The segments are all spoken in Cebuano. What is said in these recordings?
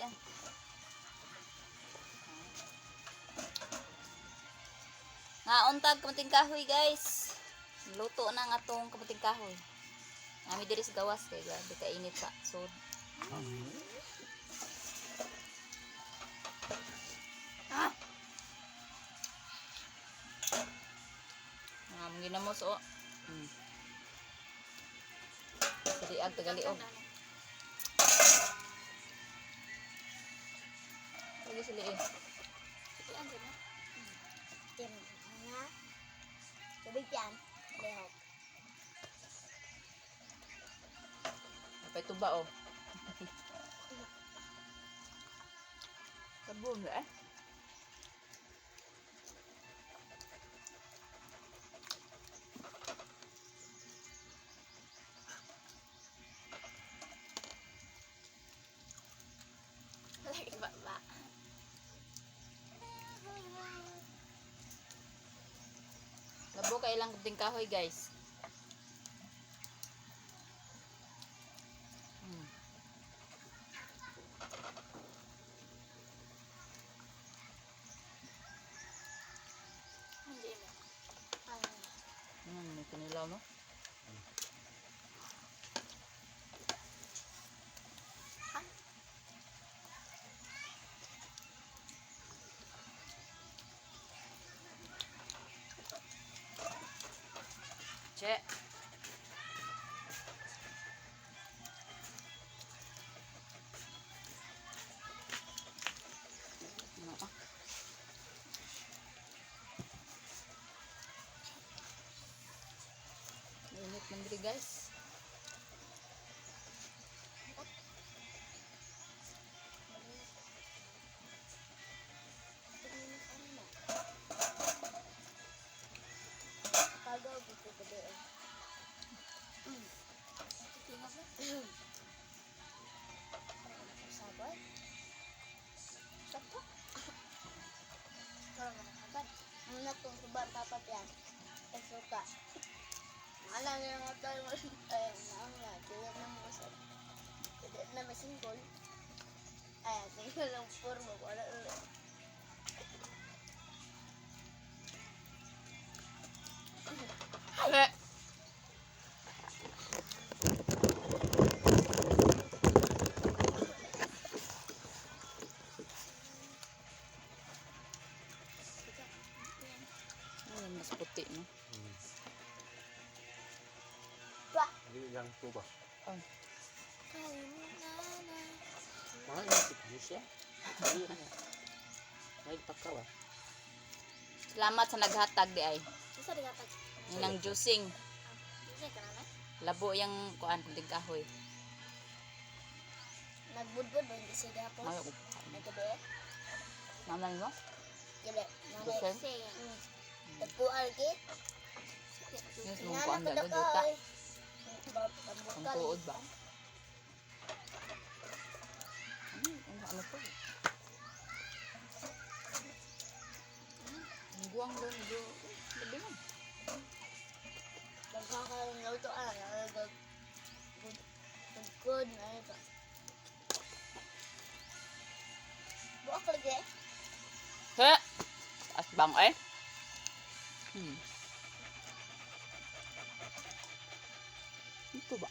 Yan. Nga untag kamuting kahoy, guys. Luto na nga tong kamuting kahoy. Nami diri sa gawas kay grabe kainit sa sud. Ah. Nga mong ginamos oh. Dili ag tagaliog. Lagi sila eh. Tim na. Tubig yan. Lehok. Napay tuba oh. Sabon na eh. Lagi ba ba? Labo kay ilang kamuting kahoy, guys. Hindi mo. Ano? May kinilaw, no? Che. Ano ah? Init man diri, guys. Kagaw ko ko doon. Sabay? Sakto? Muna kong suba papat yan. Ay, suka. Alam niyo nga tayo. Ay, naang na. Dili na mo sa... Dili na may single. Ay, single lang forma. Wala ulit. Eh. Ay, mas puti, no? Ba! Dili lang tuba. Oh. Mga isip niyo siya. Dili na. May pagkaw ah. Salamat sa naghatag di ay. Isa rin kapag. Nang juicing. Isa ka na? Labo yung kuan kunting kahoy. Nagbudbud ba hindi siya gapos? Mayo ko. Nagabi? Naman mo? Gabi. Gusto? Nagpual ki? Yes, mong kuan daga duta. Ang tuod ba? Ano, ano po? Ang guwang doon, medyo labi mo. Nagkakaroon luto ah. Nagkod na ito. Buok lagi. He! Asbang eh. Ito ba?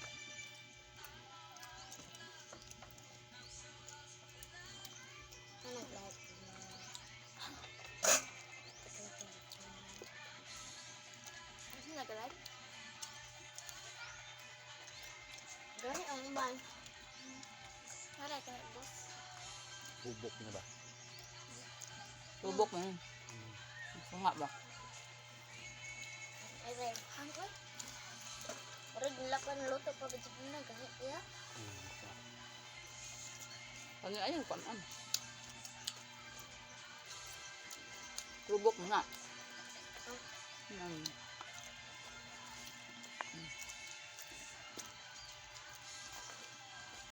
Ano nag-live? Ano nag-live? Gani ang uban. Wala ka boss. Bubok na ba? Tubok mo yun. Sunga ba? Ay, ay, hangkoy. Murag nila pa luto pa ba na gani iya. Ano ayun, kuan ano. Tubok mo na.